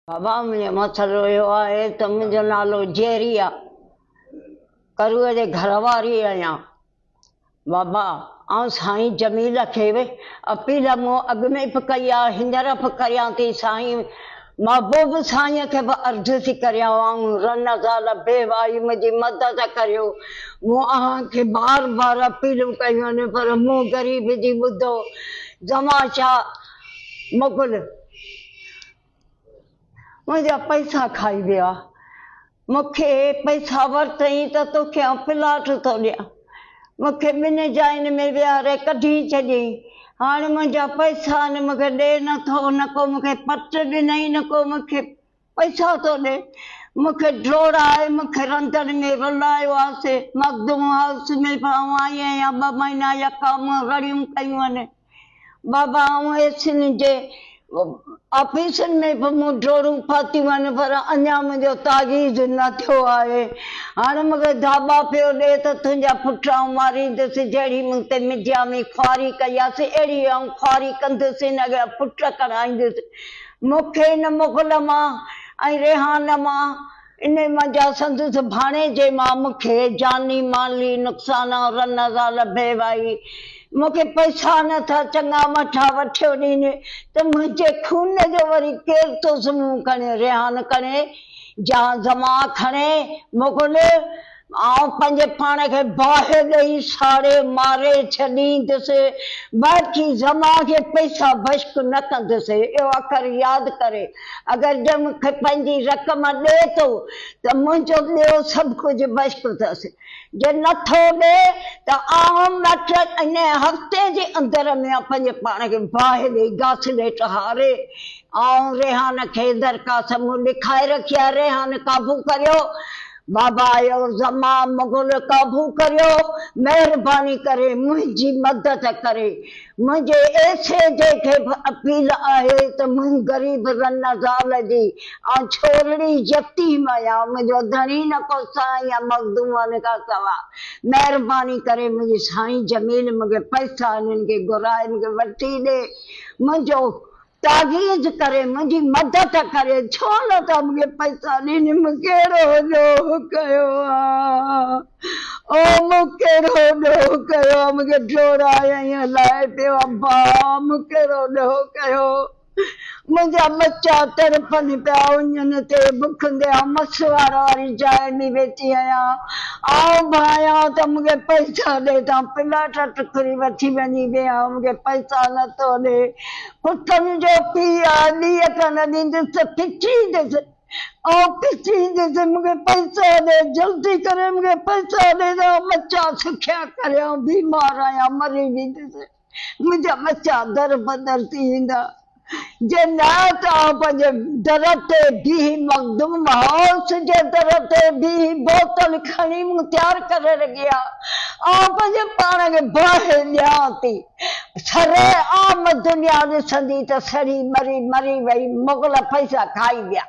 بابا منهنجو مسئلو اهو آهي ته منهنجو نالو جيري آ ڪروء جي گهر واري آهيان بابا آئون سائين جميل کي به اپيل مون اڳ ۾ به ڪئي آ هينئر به ڪريان ٿي سائين محبوب سائين کي به عرض ٿي ڪريان آئون رن زال بي وائي منهنجي مدد ڪريو مون اوهان کي بار بار اپيلون ڪيون آهن پر مون غريب جي ٻڌو زمان شاهه مغل منهنجا پئسا کائي ويا. مون کي پئسا ورتئين ته توکي آئون پلاٽ ٿو ڏيان. مون کي ٻن جاين ۾ ويهاري ڪڍي ڇڏيئين. هاڻي منهنجا پئسا نه مون کي ڏي نه ٿو، نه ڪو مون کي پٽ ڏنئي، نه ڪو مون کي پئسا ٿو ڏي. مون کي ڊوڙائي مون کي رندن ۾ رلايو آسي. مخدوم هائوس ۾ به آئون آئي آهيان، ٻه مهينا يڪا مون رڙيون ڪيون آهن. بابا آئون ايسين جي آفيسن ۾ به مون ڊوڙون پاتيون آهن پر اڃا منهنجو تعويذ نه ٿيو آهي. هاڻي مون کي ڌاٻا پيو ڏي ته تنهنجا پٽ آئون ماريندس، جهڙي مون تي مڊيا ۾ خواري ڪئي آسي اهڙي آئون خواري ڪندس، هن اڳيان پٽ ڪڍائيندس. مون کي هن مغل مان ۽ ريحان مان انهيء منجهان سندس ڀاڻيجي مان مون کي جاني مالي نقصان ۽ رن زال بيواهي مون کي پئسا نه ٿا چڱا مٺا وٺيو ڏين ته منهنجي خون جو وري ڪير ٿو سمون کڻي ريحان کڻي جا زمان کڻي مغل آئون پنهنجي پاڻ کي باهه ڏئي ساڙي ماري ڇڏيندس، باقي زمان کي پئسا بشڪ نه ڪندس. اهو اکر ياد ڪري، اگر جي مون کي پنهنجي رقم ڏئي ٿو ته منهنجو ٻيو سڀ ڪجهه بشڪ اٿس، جي نه ٿو ڏئي ته آئون مٽ انهيء هفتي جي اندر ۾ پنهنجي پاڻ کي باهه ڏئي گاسليٽ هاري آئون ريحان کي درخواست مون لکائي رکي آهي، ريحان قابو ڪريو. بابا اهو زمان مغل قابو ڪريو، مهرباني ڪري منهنجي مدد ڪري. منهنجي ايس اي جي کي به اپيل آهي ته مون غريب رن زال جي آئون ڇورڙي يتيم آهيان، منهنجو ڌڻي نه ڪو سائين يا مخدومن کان سوا. مهرباني ڪري منهنجي سائين جميل مون کي پئسا انهن کي گهرائي مون کي وٺي ڏي. منهنجو تعويذ ڪري منهنجي مدد ڪري ڇو نه ٿا مون کي پئسا ڏين مون ڪهڙو ڏوهه ڪيو آ او مون ڪهڙو ڏوهه ڪيو آ مون کي ڊوڙائي ائين هلائي پيو ابا مون ڪهڙو ڏوهه ڪيو منهنجا ٻچا تڙپن پيا اڃن تي بکندي آئون مسواڙ واري جاء ۾ ويٺي آهيان آئون ڀانيان ته مون کي پئسا ڏي ته آئون پلاٽ ٽڪري وٺي وڃي ويهان مون کي پئسا نه ٿو ڏي پٽن جو پيء آ، ڏينهن ڪانه ڏيندس ته پٽيندس. آئون پٽيندس، مون کي پئسا ڏي، جلدي ڪري مون کي پئسا ڏي ته آئون ٻچا سکيا ڪريان، بيمار آهيان، مري ويندس. منهنجا ٻچا در بدر ٿي ويندا. جي نه ته آئون پنهنجي در تي بيهي مخدوم هائوس جي در تي بيهي بوتل کڻي مون تيار ڪري رکي آ، آئون پنهنجي پاڻ کي باهه ڏيان ٿي. سري عام دنيا ڏسندي ته سڙي ٻري مري وئي، مغل پئسا کائي ويا.